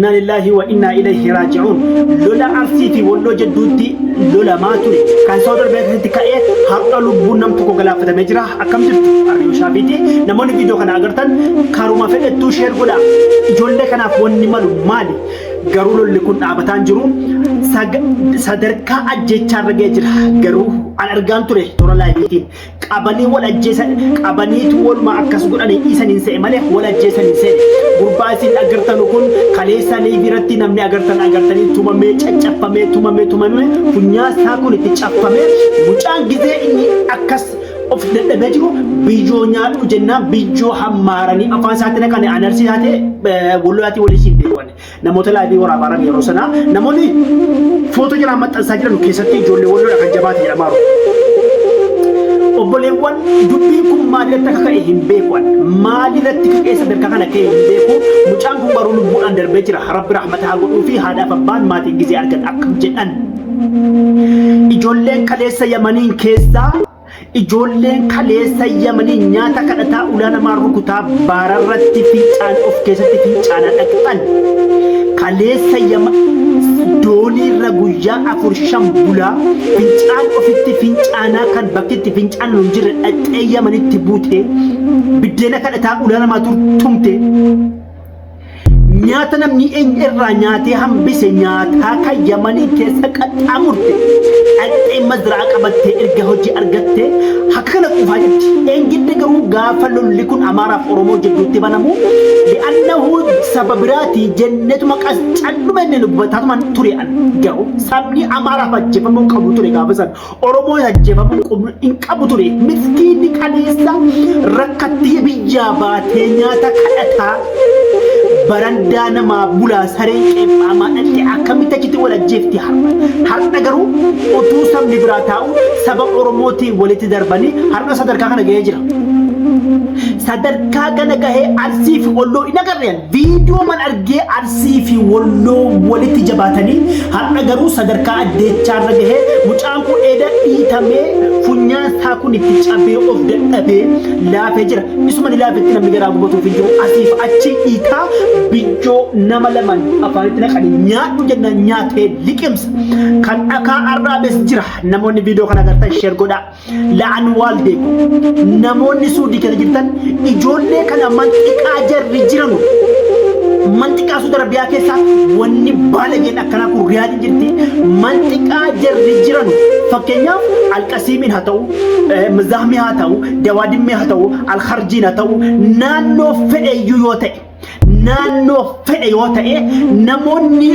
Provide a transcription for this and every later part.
Innaa lillaahi wa innaa ilayhi raaji'uun. Lola Arsii fi Walloo jidduutti lolamaa ture. Kan Saawud Arabiyaa keessatti ka'ee har'a lubbuun nam tokko galaafatamee jira. Akkam jirtu? Arriyoo Shaafiiti. Namoonni viidiyoo kana agartan karuma fedhettuu sheer godhaa. Ijoollee kanaaf wanni malu maali? Garuu lolli kun dhaabataan jiru. Sadarkaa ajjeechaarra ga'ee jira. Garuu an argaan ture toora laayiviitiin. Qabanii wal ajjeesan, qabaniitu waluma akkas godhanii dhiisan hin se'e malee wal ajjeesan hin se'e. Gurbaa isin agartanu kun kaleessa liivii irratti namni agartan agartanii tumamee caccabfamee tumamee tumamee funyaan isaa kun itti caffamee mucaan gizee inni akkas of dadhabee jiru biyyoo nyaadhu jennaan biyyoo hammaaranii afaan isaatti naqanii anarsii taatee wallolaatii walii siin beeku. Namoota laayivii waraabaaran yeroo sanaa namoonni footoo jalaa maxxansaa jiran keessatti ijoollee walloodha kan jabaate jedhamaaru. Obboleewwan dubbiin kun maalirratti akka ka'e hin beeku. Maalirratti ka'ee sadarkaa kana ka'e hin beeku. Mucaan kun garuu lubbuudhaan darbee jira. Rabbi rahmata haa godhuu fi haadhaaf abbaan maatiin gizee argan akkam jedhan. Ijoolleen kaleessa Yamaniin keessaa Ijoolleen kaleessa Yamanii nyaata kadhataa ulaa namaa rukutaa baararratti fincaan of keessatti fincaana dhaqxan. Kaleessa Yama dooniirra guyyaa 4 5 bulaa fincaan ofitti fincaanaa kan bakki itti fincaan hin jirre dhaqxee Yamanitti buutee biddeena kadhataa ulaa namaa tumte. Nyaata namni irraa nyaatee hambise nyaataa kan Yamanii keessa qaxxaamurte dhaqxee mazraa qabattee erga hojii argattee akka kana quufaa jirti. Eengidde garuu gaafa lolli kun Amaaraaf Oromoo jidduutti banamu li'annahu saba biraati jennetuma qas calluma inni dubbataatuma ture an garuu sabni Amaaraaf ajjeefamuu qabu ture gaafa sana. Oromoon ajjeefamuu hin qabu ture. Miskiinni kaleessa rakkattee biyyaa baatee nyaata kadhataa barandaa namaa bulaa sareen qeephaamaa dhatte akkamitti achitti wal ajjeefti har'a. Har'a garuu utuu sabni biraa taa'u saba Oromootiin walitti darbanii har'a sadarkaa kana ga'ee jira. Sadarkaa kana gahee Arsii fi Walloo hin agarreen. Viidiyoo man argee Arsii fi Walloo walitti jabaatanii har'a garuu sadarkaa addeechaarra gahee mucaan kun eda dhiitamee funyaan isaa kun itti cabee of dadhabee laafee jira. Isuma ni laafetti namni garaa gubatuuf hin jiru. Asiif achi dhiitaa biyyoo nama lamaan afaanitti naqanii nyaadhu jennaan nyaatee liqimsa. Kan dhakaa arraabes jira. Namoonni viidiyoo kana agartan sheer godhaa. La'an waaldeeku. Namoonni Suudii keessa jirtan ijoollee kana manxiqaa jarri jiranu manxiqaa Suudi Arabiyaa keessa wanni baalageen akkanaa kun riyaadii jirti. Manxiqaa jarri jiranu fakkeenyaaf Alqasiimiin haa ta'u, Mizaahmii haa ta'u, Dawaadimmee haa ta'u, Alkharjiin haa ta'u, naannoo fedheyyuu yoo ta'e naannoo fedhe yoo ta'e namoonni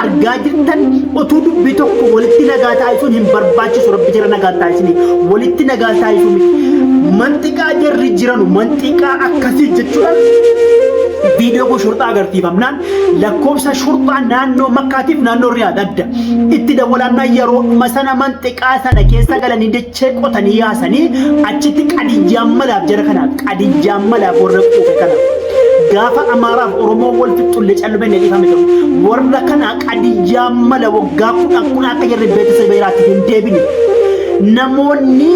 argaa jirtan utuu dubbii tokko walitti nagaa taasisuun hin barbaachisu. Rabbi jara nagaa taasisanii walitti nagaa taasisuu miti. Manxiqaa jarri jiranu manxiqaa akkasii jechuudhaan viidiyoo kun shurxaa agarsiifamnaan lakkoofsa shurxaa naannoo Makkaatiif naannoo Riyaad adda itti dawwalaannaa yeroodhuma sana manxiqaa sana keessa galanii dachee qotanii yaasanii achitti qadiyyaan malaaf jara kanaaf qadiyyaan malaaf warra quufe kanaaf gaafa Amaaraaf Oromoo wal fixxullee callumee inni dhiifame ta'u warra kana qadiyyaan mala waggaa 10 10 akka jarri beeksisa beeraatti hin deebine. Namoonni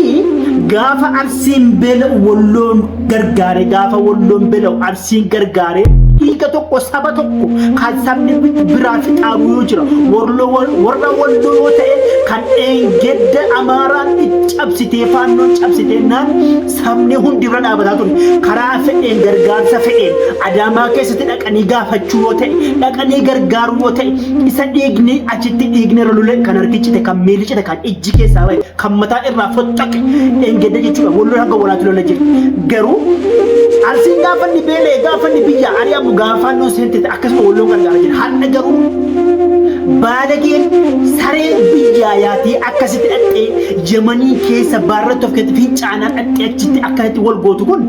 gaafa Arsiin beela'u Walloon gargaare, gaafa Walloon beela'u Arsiin gargaare, dhiiga tokko saba tokko kan sabni biraa fixaaru yoo jira warra Walloo yoo ta'e kan eengedda Amaaraan itti cabsitee faannoon cabsitee naan sabni hundi bira dhaabataa ture. Karaa fedheen gargaarsa fedheen Adaamaa keessatti dhaqanii gaafachuu yoo ta'e dhaqanii gargaaruu yoo ta'e isa dhiigni achitti dhiigni irra lole kan harki cite kan miilli cite kan ijji keessaa ba'e kan mataa irraa foxxaqe eengedda jechuudha. Walloon hanga walaatti lola jirti. Garuu Arsiin gaafa inni beela'e gaafa inni biyya ari'amu gaafa faannoon seente akkasuma Walloon gargaara jira. Har'a garuu baalageen sareen biyyaa yaatee akkasitti dhaqxee Yamanii keessa baarratti of keessatti fincaanaa dhaqxee achitti akkasitti wal gootu kun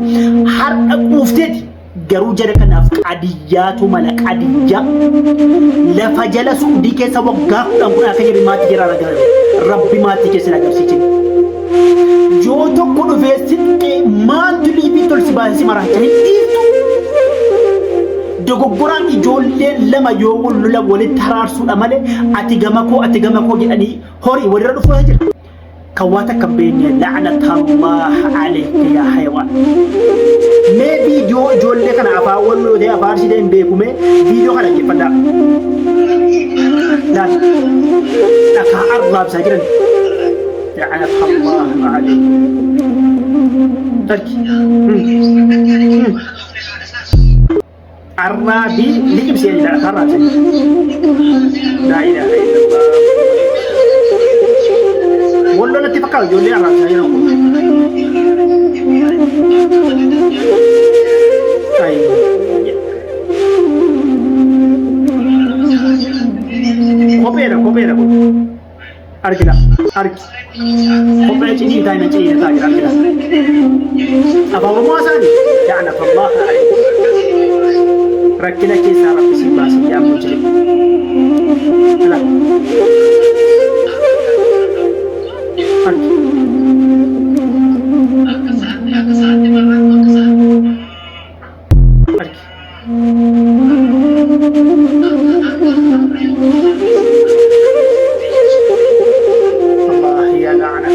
har'a quufteeti. Garuu jara kanaaf qadiyyaatu mala qadiyyaa. Lafa jala Su'udii keessa waggaa 10 kun akka jedhe maatii jara argatan. Rabbi maatii keessa agarsiisin. Yoo tokko dhufee sitti maaltu liibii tolsi baasee si maraacha hin dhiiftu. Dogoggoraan ijoolleen lama yoo wal lolan walitti haraarsuudha malee ati gama koo ati gama koo jedhanii horii walirra dhufuu jira. Kan waa takka hin beekne la'natallaah alayka yaa hayawaan. Mee viidiyoo ijoollee kana afaan walloo ta'e afaan arsii ta'e hin beeku mee viidiyoo kana dhaggeeffadhaa. Laal dhakaa arraabsaa jiran. La'natallaah alayka. Tarki. Arraabi liqimsee jira dhakaa arraabsee. Laa ilaaha illallah. Walloo natti fakkaata ijoollee arraabsaa jiran kun. Ayi. Kopheedha kopheedha kun. Argina argi. Kophee cinii taa'ina cinii taa'aa jira argina. Afaan Oromoo haasa'ani. La'natullah alaykum. Rakkina keessaa rabbi si baase yaa mujrim. Ala. Argi. Argi. Allah ya la'ana.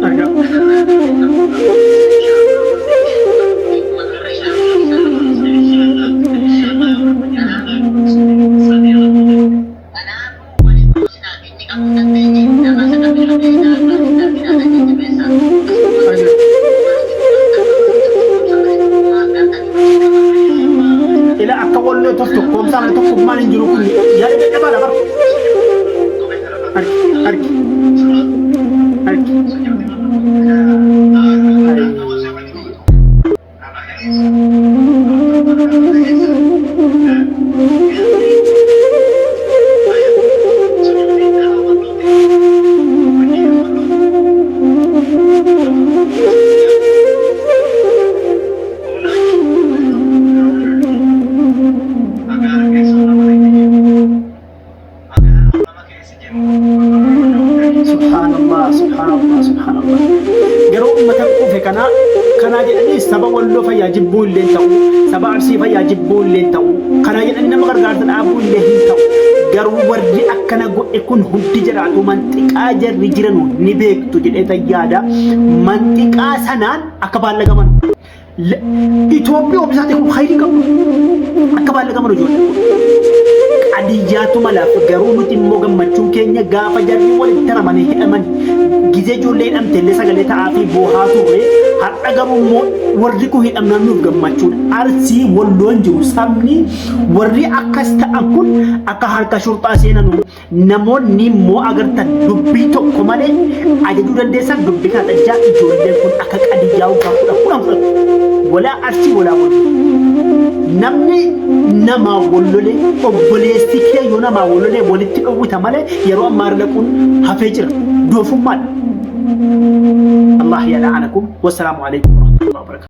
Argaa. Argaa. Ila akka walloo tokko tokkoomsaa mana tokkummaan hin jiru kun yaada dadhabaadha bara. Argi argi argi. Subhaanallah, subhaanallah, subhaanallah. Garuu uummata quufe kanaa kanaa jedhanii saba walloo fayyaa jibbuu illee hin ta'u, saba arsii fayyaa jibbuu illee hin ta'u, kanaa jedhanii nama gargaarsa dhaabuu illee hin ta'u. Garuu warri akkana godhe kun hundi jiraatu manxiqaa jarri jiranu ni beektu jedhee tan yaada. Manxiqaa sanaan akka baallagaman. Itoophiyaa ofiisaatii kun hayrii qabdu. Akka baallagaman ijoollee kun. Qadiyyaatu malaaf garuu nuti immoo gammachuun keenya gaafa jarri walitti taramanii hidhaman gizee ijoollee hidhamte illee sagalee ta'aa fi boohaa turre har'a garuu immoo warri kun hidhamnaan nuuf gammachuudha. Arsii walloon jiru sabni warri akkas ta'an kun akka harka shurxaa seenanu Namoonni immoo agartan dubbii tokko malee ajajuu dandeessan dubbii kana dhajjaa ijoolleen kun akka qadiyyaa waggaa 10 10 fudhatu. Walaa arsii walaa walloo. Namni namaa wal lole obboleessi kee yoo namaa wal lole walitti dhowwita malee yeroo ammaa irra dhaquun hafee jira. Doofummaadha. Allah yala'anakum. Wassalaamu alaikum warahmatullahi wabarakatuh.